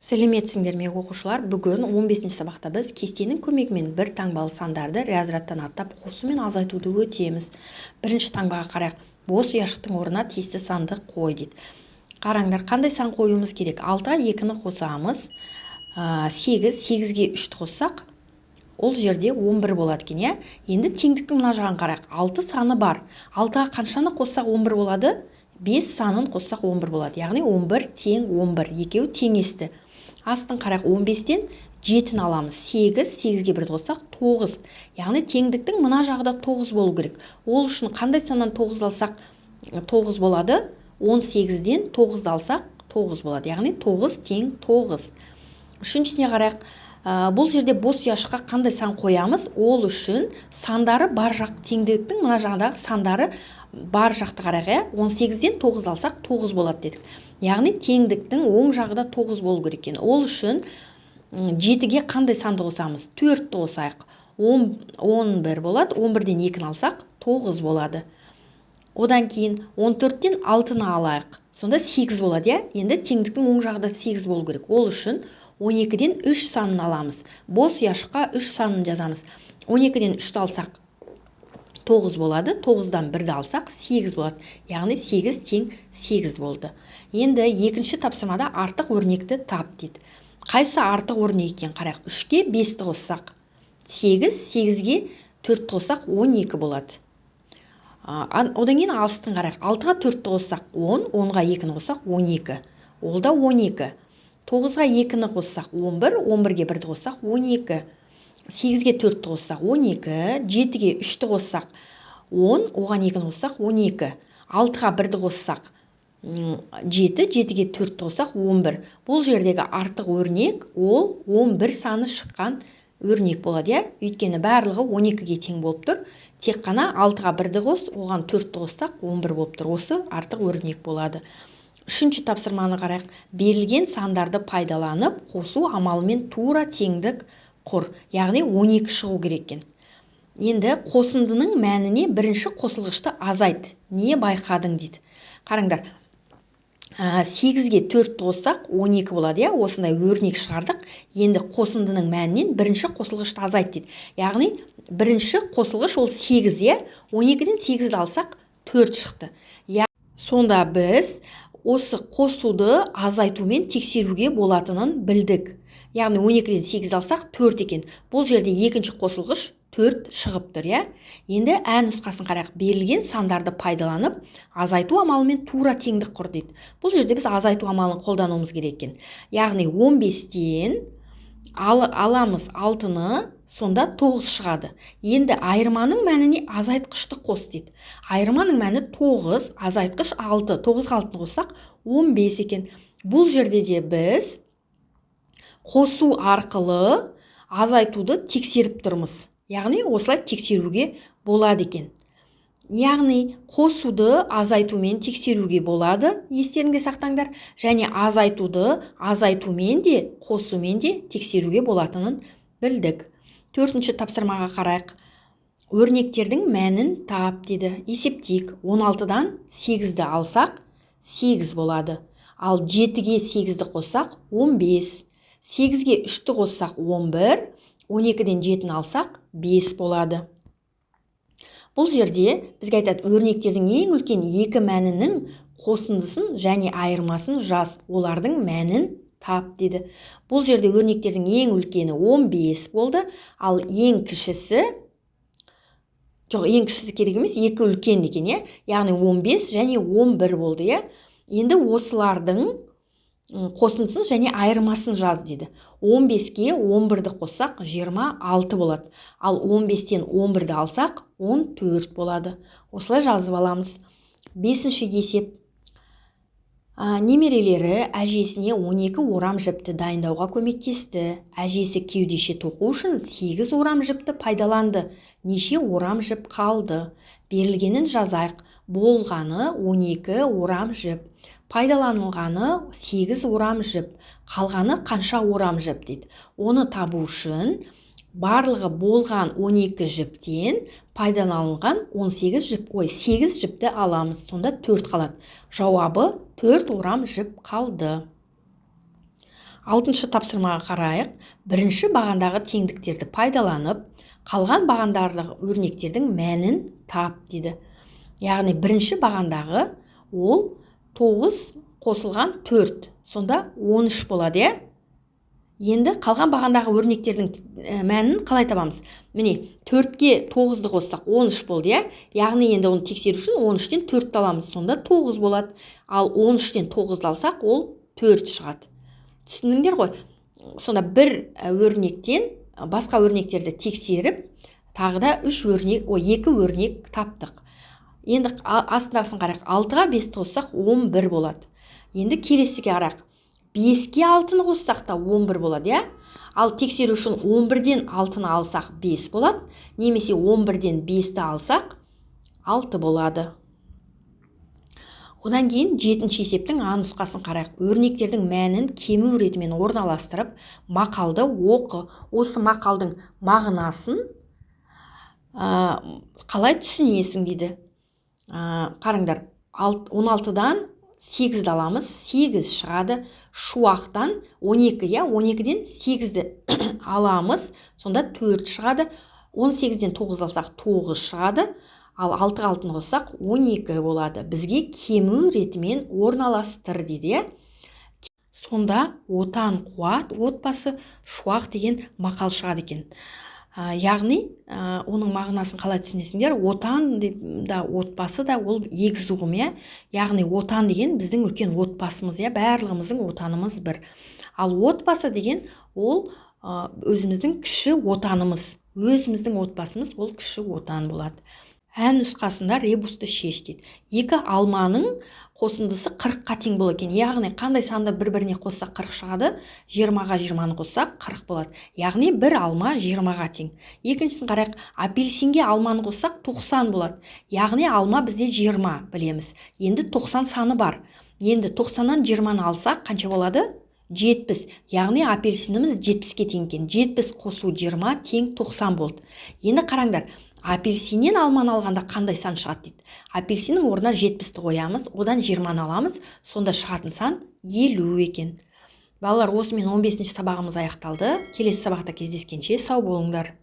Сәлеметсіңдер ме, оқушылар! Бүгін 15 сабақта біз кестенің көмегімен бір таңбалы сандарды разрядтан аттап қосу мен азайтуды өтеміз. Бірінші таңбаға қарайық. Бос ұяшықтың орнына тиісті санды қой дейді. Қараңдар, қандай сан қоюымыз керек? 6-ға 2-ні қосамыз, 8, 8-ге 3-ті қоссақ, ол жерде 11 болады екен, иә? Енді теңдіктің мына жағын қарайық. 6 саны бар. 6-ға қаншаны қоссақ 11 болады? 5 санын қоссақ 11 болады. Яғни 11 тең 11. Екеуі теңесті. Астын қарайық, 15-тен 7-ні аламыз. 8, 8-ге 1-ді қоссақ 9. Яғни теңдіктің мына жағы да 9 болу керек. Ол үшін қандай саннан 9 алсақ 9 болады? 18-ден 9-ды алсақ 9 болады. Яғни 9 тең 9. Үшіншісіне қарайық. Бұл жерде бос ұяшыққа қандай сан қоямыз? Ол үшін сандары бар жақ, теңдіктің мына жағындағы сандары бар жақты қарайық, иә? 18-ден 9 алсақ 9 болады дедік. Яғни теңдіктің оң жағы да 9 болу керек екен. Ол үшін 7-ге қандай санды қосамыз? 4-ті қосайық. 11 болады. 11-ден 2-ні алсақ 9 болады. Одан кейін 14-тен 6-ны алайық. Сонда 8 болады, иә? Енді теңдіктің оң жағы да 8 болу керек. Ол үшін 12-ден 3 санын аламыз. Бос ұяшыққа 3 санын жазамыз. 12-ден 3-ті алсақ 9 болады. 9-дан 1-ді алсақ 8 болады. Яғни 8 тең 8 болды. Енді екінші тапсырмада артық өрнекті тап дейді. Қайсы артық өрнек екен қарайық. 3-ке 5-ті қоссақ 8, 8-ге 4-ті қоссақ 12 болады. Одан кейін алыстың қарайық. 6-ға 4-ті қоссақ 10, 10-ға 2-ні қоссақ 12. Ол да 12. 9-ға 2-ні қоссақ 11, 11-ге 1-ді қоссақ 12. 8-ге 4-ті қоссақ 12, 7-ге 3-ті қоссақ 10, оған 2-ні қоссақ 12. 6-ға 1-ді қоссақ 7, 7-ге 4-ті қоссақ 11. Бұл жердегі артық өрнек ол 11 саны шыққан өрнек болады, иә? Өйткені барлығы 12-ге тең болып тұр. Тек қана 6-ға 1-ді қос, оған 4-ті қоссақ 11 болып тұр. Осы артық өрнек болады. Үшінші тапсырманы қарайық. Берілген сандарды пайдаланып, қосу амалымен тура теңдік құр. Яғни 12 шығу керек екен. Енді қосындының мәніне бірінші қосылғышты азайт. Не байқадың дейді. Қараңдар, 8-ге 4-ті қоссақ 12 болады, иә? Осындай өрнек шығардық. Енді қосындының мәнінен бірінші қосылғышты азайт дейді. Яғни бірінші қосылғыш ол 8, иә? 12-ден 8-ді алсақ 4 шықты. Сонда біз осы қосуды азайтумен тексеруге болатынын білдік. Яғни 12-ден 8 алсақ 4 екен. Бұл жерде екінші қосылғыш 4 шығып тұр, иә? Енді ә нұсқасын қарайық. Берілген сандарды пайдаланып, азайту амалымен тура теңдік құр дейді. Бұл жерде біз азайту амалын қолдануымыз керек екен. Яғни 15-тен аламыз 6-ны, сонда 9 шығады. Енді айырманың мәніне азайтқышты қос дейді. Айырманың мәні 9, азайтқыш 6. 9-ға 6-ны қоссақ 15 екен. Бұл жерде де біз қосу арқылы азайтуды тексеріп тұрмыз. Яғни осылай тексеруге болады екен. Яғни қосуды азайтумен тексеруге болады, естеріңде сақтаңдар, және азайтуды азайтумен де, қосумен де тексеруге болатынын білдік. Төртінші тапсырмаға қарайық. Өрнектердің мәнін тап дейді. Есептейік. 16-дан 8-ді алсақ 8 болады. Ал 7-ге 8-ді қоссақ 15. 8-ге 3-ті қоссақ 11, 12-ден 7-ні алсақ 5 болады. Бұл жерде бізге айтады, өрнектердің ең үлкен екі мәнінің қосындысын және айырмасын жаз, олардың мәнін тап дейді. Бұл жерде өрнектердің ең үлкені 15 болды, ал ең кішісі, жоқ, ең кішісі керек емес, екі үлкен екен, иә? Яғни 15 және 11 болды, иә? Енді осылардың қосындысын және айырмасын жаз дейді. 15-ке 11-ді қоссақ 26 болады. Ал 15-тен 11-ді алсақ 14 болады. Осылай жазып аламыз. Бесінші есеп. Немерелері әжесіне 12 орам жіпті дайындауға көмектесті. Әжесі кеудеше тоқу үшін 8 орам жіпті пайдаланды. Неше орам жіп қалды? Берілгенін жазайық. Болғаны 12 орам жіп. Пайдаланылғаны 8 орам жіп. Қалғаны қанша орам жіп дейді. Оны табу үшін барлығы болған 12 жіптен пайдаланылған 18 жіп, ой, 8 жіпті аламыз. Сонда 4 қалады. Жауабы 4 орам жіп қалды. Алтыншы тапсырмаға қарайық. Бірінші бағандағы теңдіктерді пайдаланып, қалған бағандардағы өрнектердің мәнін тап дейді. Яғни бірінші бағандағы ол 9 қосылған 4, сонда 13 болады, иә? Енді қалған бағандағы өрнектердің мәнін қалай табамыз? Міне, 4-ке 9-ды қоссақ 13 болды, иә? Яғни енді оны тексеру үшін 13-тен 4-ті аламыз, сонда 9 болады. Ал 13-тен 9-ды алсақ, ол 4 шығады. Түсіндіңдер ғой? Сонда бір өрнектен басқа өрнектерді тексеріп, тағы да үш өрнек, ой, екі өрнек таптық. Енді астындағысын қарайық. 6-ға 5-ті қоссақ 11 болады. Енді келесіге қарайық. 5-ке 6-ны қоссақ та 11 болады, иә? Ал тексеру үшін 11-ден 6-ны алсақ 5 болады, немесе 11-ден 5-ті алсақ 6 болады. Одан кейін жетінші есептің А нұсқасын қарайық. Өрнектердің мәнін кему ретімен орналастырып, мақалды оқы. Осы мақалдың мағынасын қалай түсінесің дейді. Қараңдар, 16-дан 8-ді аламыз, 8 шығады. Шуақтан 12, иә, 12-ден 8-ді аламыз, сонда 4 шығады. 18-ден 9 алсақ 9 шығады. Ал 6-ға 6-ны қоссақ 12 болады. Бізге кему ретімен орналастыр дейді, иә? Сонда отан қуат, отбасы шуақ деген мақал шығады екен. Яғни оның мағынасын қалай түсінесіңдер? Отан да, отбасы да ол егіз ұғым, иә? Яғни отан деген біздің үлкен отбасымыз, иә, барлығымыздың отанымыз бір. Ал отбасы деген ол өзіміздің кіші отанымыз, өзіміздің отбасымыз ол кіші отан болады. Ә нұсқасында ребусты шеш дейді. Екі алманың қосындысы 40-қа тең болады екен. Яғни қандай санды бір-біріне қоссақ 40 шығады? 20-ға 20-ны қоссақ 40 болады. Яғни бір алма 20-ға тең. Екіншісін қарайық. Апельсинге алманы қоссақ 90 болады. Яғни алма бізде 20 білеміз. Енді 90 саны бар. Енді 90-нан 20-ны алсақ қанша болады? 70. Яғни апельсиніміз 70-ке тең екен. 70 қосу 20 тең 90 болды. Енді қараңдар, апельсиннен алманы алғанда қандай сан шығады дейді. Апельсиннің орнына 70-ті қоямыз, одан 20-ны аламыз, сонда шығатын сан 50 екен. Балалар, осымен 15-ші сабағымыз аяқталды. Келесі сабақта кездескенше сау болыңдар.